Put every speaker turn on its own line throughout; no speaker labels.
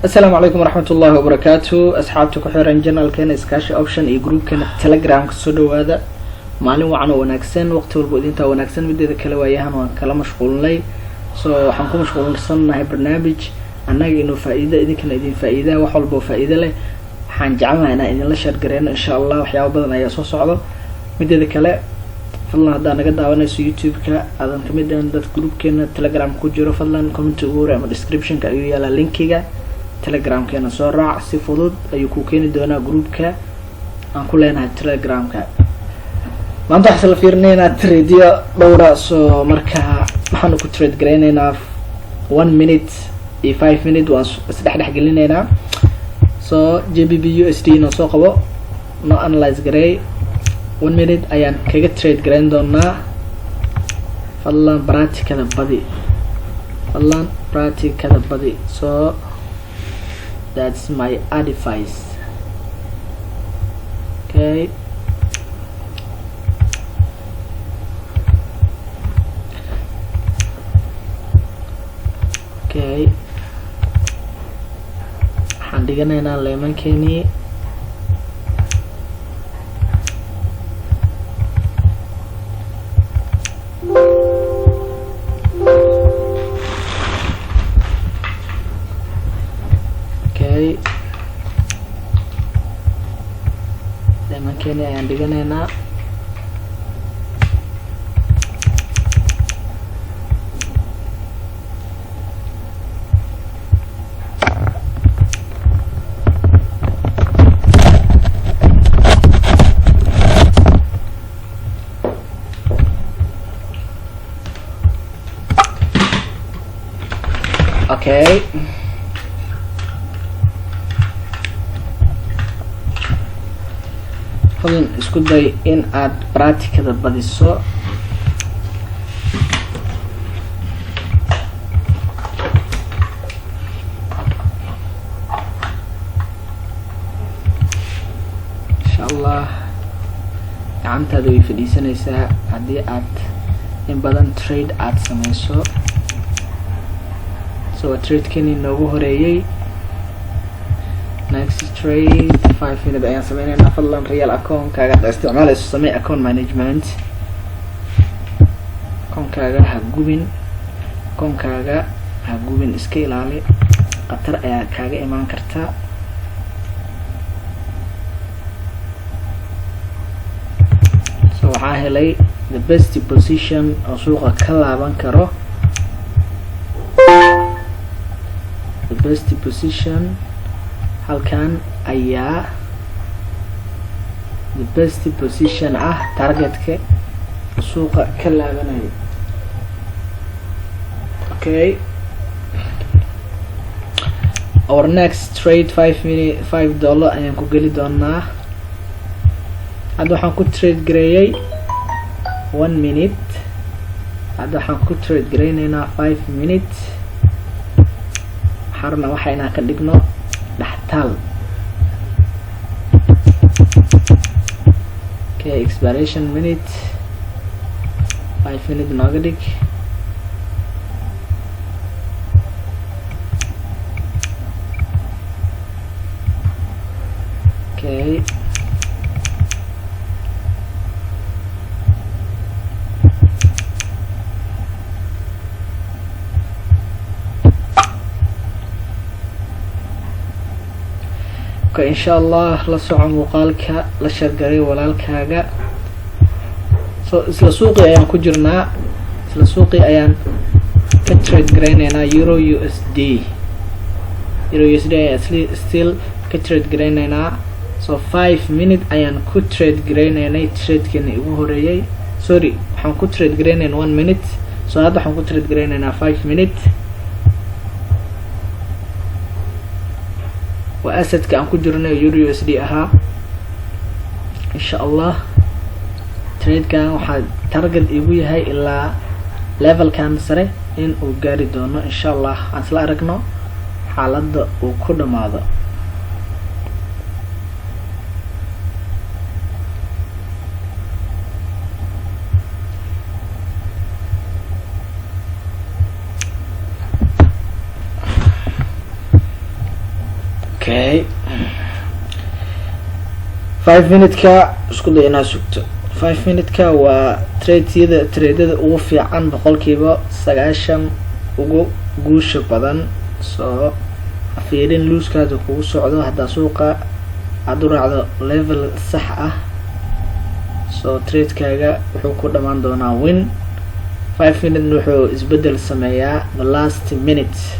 Asalaamu calaykum waraxmat ullahi wabarakaatu. Asxaabta ku xiran channelkeena Iskaashi Option iyo groupkeena Telegramka, soo dhawaada. Maalin wacan oo wanaagsan, waqti walba idintaa wanaagsan. Mideeda kale, waayahan waan kala mashquulnay, so waxaan ku mashquulsannahay barnaamij annaga inuu faa-iida, idinkana idin faa-iidaa. Wax walba oo faa-iida leh waxaan jecelnahay inaan idinla share gareyno. Insha Allah waxyaaba badan ayaa soo socdo. Mideeda kale, fadlan haddaa naga daawanayso YouTube-ka, aadan kamid ahan dad groupkeena Telegram ku jiro, fadlan comment ugu hore ama descriptionka ayuu yaalaa linkiga Telegramkeena, soo raac. Si fudud ayuu ku keeni doonaa groupka aan ku leenahay Telegramka. Maanta waxaa isla fiirinaynaa tradeyo dhowra. So marka waxaanu ku trade gareyneynaa 1 minute iyo 5 minute, waan isdhex dhex gelinaynaa. So GBP USD noo soo qabo, noo analyze gareey. 1 minute ayaan kaga trade gareyn doonaa. Fadlan practicada badi, fadlan practicada badi. So that's my advice, okay? Okay, waxaan dhiganaynaa lineankeenii. Okay, lineankeenii ayaan dhiganaynaa. Okay, fadlan isku day in aad practicada badiso. Insha Allah gacantaada way fadhiisanaysaa haddii aad in badan trade aada sameyso. So waa tradekeni noogu horeeyey. Next trade 5 minute ayaan sameyneynaa. Fadlan real account-kaaga hadda isticmaaleyso, samey account management. Akoonkaaga ha gubin, akoonkaaga ha gubin, iska ilaali, khatar ayaa kaaga imaan karta. So waxaa helay the best position oo suuqa ka laaban karo. The best position halkan ayaa the best position ah, targetka suuqa ka laabanaya. Okay, our next trade 5 minute, $5 ayaan ku geli doonaa. Hadda waxaan ku trade gareeyay 1 minute, hadda waxaan ku trade gareyneynaa 5 minute. Waxaan rabnaa waxa inaan ka dhigno dhextaal. Okay, expiration minute 5 minute nooga dhig. Okay, okay, insha Allah la soco muuqaalka, la share garay walaalkaaga. So isla suuqii ayaan ku jirnaa, isla suuqii ayaan ka trade garayneynaa. Euro USD, euro USD ayaan still ka trade garayneynaa. So 5 minute ayaan ku trade garayneynay tradekeena igu horeeyay. Sorry, waxaan ku trade garayneyn 1 minute. So hadda waxaan ku trade garayneynaa 5 minute. Waa assetka aan ku jirnay euro USD ahaa. Insha Allah tradekan waxaa target igu yahay ilaa levelkan sare in uu gaari doono. Insha Allah aan isla aragno xaaladda uu ku dhamaado. Okay, 5 minute-ka isku day inaad sugto. 5 minute-ka waa tradeyada tradada ugu fiican, 90% ugu guusha badan. Soo fiirin losskaada kugu socdo haddaa suuqa aada u raacdo level sax ah. So tradekaaga wuxuu ku dhamaan doonaa win. 5 minute wuxuu isbedel sameeyaa the last minute.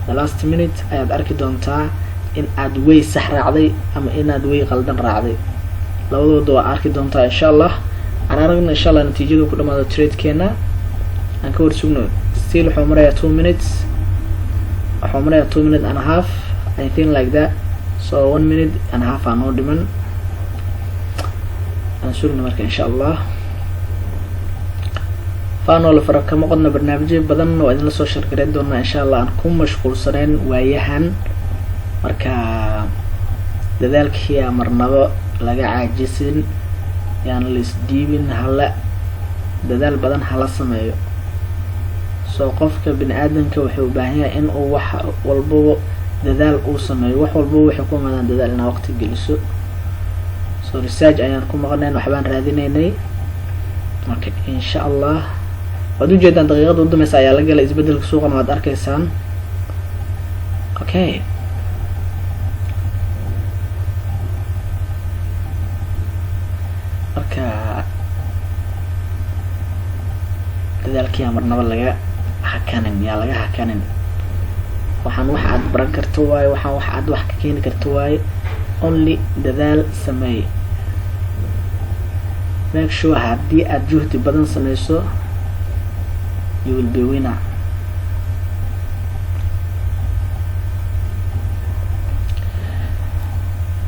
The last minute ayaad arki doontaa in aad way sax raacday ama inaad way qaldan raacday. Labadooda waa arki doontaa, insha Allah. Aan aragno, insha Allah, natiijadu ku dhamaado tradekeena. Aan ka warsugno. Still wuxuu marayaa 2 minutes, wuxuu marayaa 2 minute and a half, I think, like that. So 1 minute and a half aa noo dhiman. Aan sugno marka, insha Allah. Faanoole fara kama qodna. Barnaamijyo badan waa idinla soo shargareyn doonaa, insha Allah. Aan ku mashquulsaneyn waayahan. Marka dadaalkiia marnabo laga caajisin, yaan la isdiibin, hala dadaal badan hala sameeyo. So qofka bini aadamka wuxuu u baahan yahay in uu wax walbaba dadaal uu sameeyo. Wax walbaba waxay ku imaadaan dadaal, inaa waqti geliso. So research ayaan ku maqnayn, waxbaan raadinaynay. Marka insha Allah waad ujeedaan, daqiiqada u dambeysa ayaa la galay. Isbedelka suuqana waad arkaysaan. Okay, marka dadaalkiyaa marnaba laga hakanin, yaa laga hakanin. Waxaan wax aad baran karto waaye, waxaan wax aad wax ka keeni karto waaye. Only dadaal sameey. Make sure haddii aad juhdi badan sameyso, you will be winner.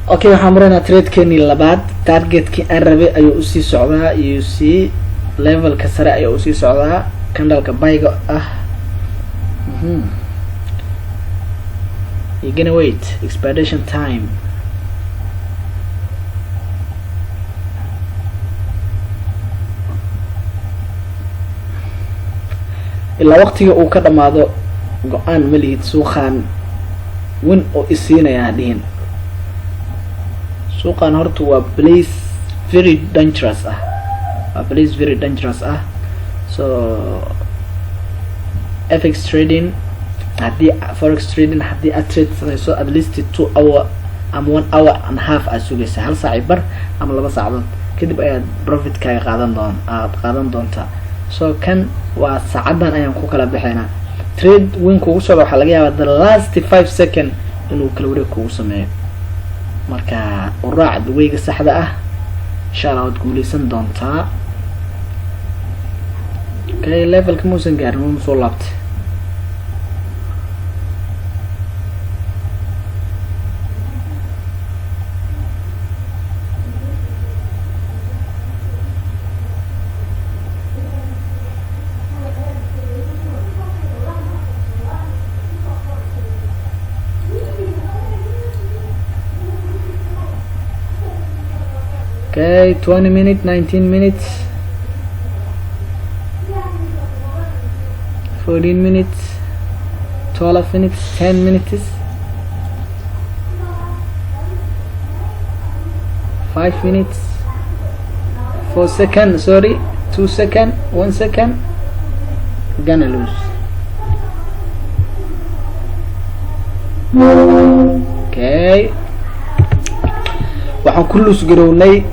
Okay, waxaan maraynaa tradekeenii labaad. Targetkii aan rabay ayuu usii socdaa iyo sii levelka sare ayaa usii socdaa, candleka buyga ah. You gonna wait expiration time. Ilaa waqtiga uu ka dhamaado go-aan ma lihid. Suuqaan win oo isiinaya ha dhihin. Suuqan horta waa place very dangerous ah, waa place very dangerous ah. So FX trading, haddii forex trading haddii aad trade sameyso, at least 2 hour ama 1 hour and half aad sugaysa, hal saaci bar ama 2 saacadood kadib ayaad profitkaaga qaadan doon aad qaadan doontaa. So kan waa saacadan ayaan ku kala bixaynaa. Trade win kugu socda waxaa laga yaabaa the last 5 second inuu kala wareeg kugu sameeyo. Marka uraac wayga saxda ah, insha Allah waad guuleysan doontaa. Okay, levelka muusan gaarin, wuu soo laabtay. Okay, 20 minutes, 19 minutes, 14 minutes, 12 minutes, 10 minutes, 5 minutes, 4 second, sorry, 2 second, 1 second, gonna lose. Okay, waxaan ku lose garownay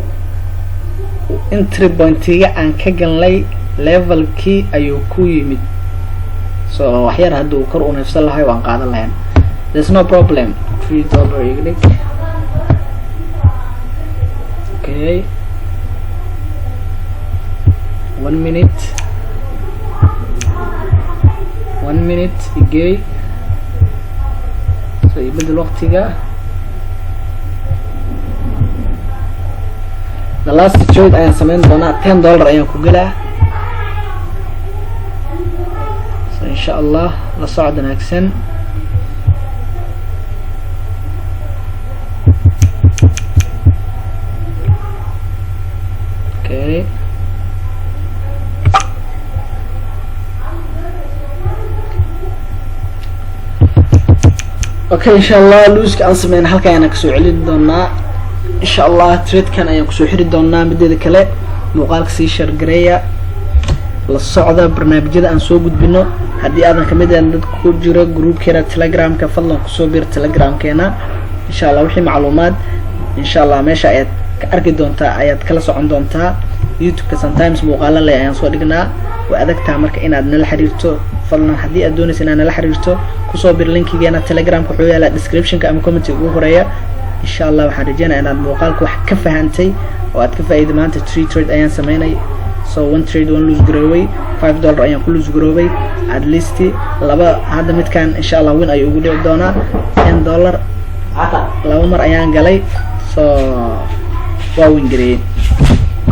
entry pointiga aan ka galnay. Levelkii ayuu ku yimid. So waxyar hadduu kor u neefsan lahay, waan qaadan lahayn. There's no problem. $3 iga dhig. Okay, 1 minute, 1 minute igey. So ibedel waqtiga. The last trade ayaan sameyn doonaa. $10 ayaan ku gelaa. So insha Allah la socod wanaagsan. Okay, Okay, insha Allah losska aan sameyna halka ayaan kasoo celin doonaa. Insha Allah tradekan ayaan kusoo xiri doonaa. Mideeda kale, muuqaalka sii share gareeya, la socda barnaamijyada aan soo gudbino. Haddii aadan kamid ahan dad ku jiro groupkeena Telegramka, fadlan kusoo bir Telegramkeena. Insha Allah wixii macluumaad, insha Allah meesha ayaad ka arki doontaa, ayaad kala socon doontaa. YouTube-ka sometimes muuqaalo le ayaan soo dhignaa, waa adagtaa marka inaad nala xiriirto. Fadlan haddii aad doonaysa inaad nala xiriirto, kusoo bir linkigeena Telegramka, wuxuu yaalaa descriptionka ama commentiga ugu horeeya. Insha Allah waxaan rajeynaya inaad muuqaalka wax ka fahantay oo aad ka faa'iiday. Maanta three trade ayaan sameynay. So one trade one lose garoobay, $5 ayaan ku lose garoobay. At least laba hadda midkan insha Allah win ayuu ugu dhici doonaa. $10 laba mar ayaan galay, so waa win gareeyey.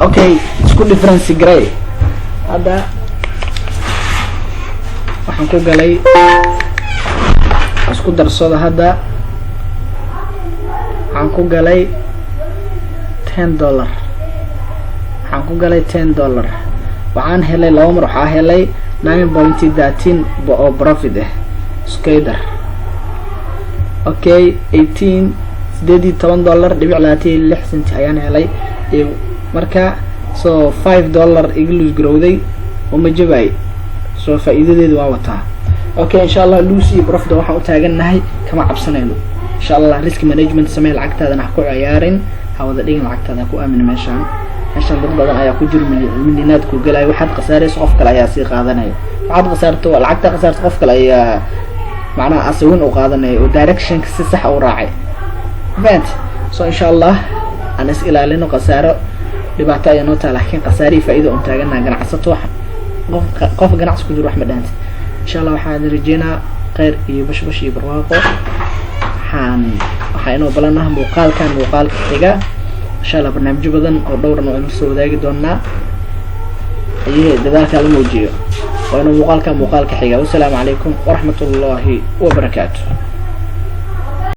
Okay, isku difference garey. Hadda waxaan ku galay, isku darsado, hadda waxaan ku galay $10. Waxaan ku galay $10, waxaan helay laba mar, waxaa helay 9.13 oo profit ah. Skader, okay, 18, $18.26 ayaan helay marka. So $5 iga lose garowday oo ma jabaay, so faa'iidadeedu waan wataa. Okay, insha Allah loss iyo profit waxaan u taagannahay kama cabsanayno. Insha Allah risk management samee, lacagtaadana ha ku ciyaarin, ha wada dhigin lacagtaada, ha ku aamin. Meeshaan dad badan ayaa ku jiro, milinaad ku gelaya. Waxaad khasaarayso qof kale ayaa sii qaadanaya. Waxaad khasaarto, lacagta khasaarto, qof kale ayaa macnaha asawin u qaadanaya oo directionka si sax u raacay, fahant? So insha Allah aan is ilaalino. Khasaaro dhibaato ayaa noo taha, laakiin khasaarihii faa'iida un taaganaha. Ganacsato wax qof qof ganacsi ku jiro wax ma dhahantid. Insha Allah waxaan rajeynaa kheyr iyo bashbash iyo barwaaqo. Waxaa inoo balanaha muuqaalkan muuqaalka xiga. Insha Allah barnaamijyo badan oo dhowran oo inoo soo wadaagi doonaa ayee dadaalka la muujiyo. Waa inuu muuqaalka muuqaalka xiga. Wasalaamu calaykum waraxmat ullahi wabarakaatu.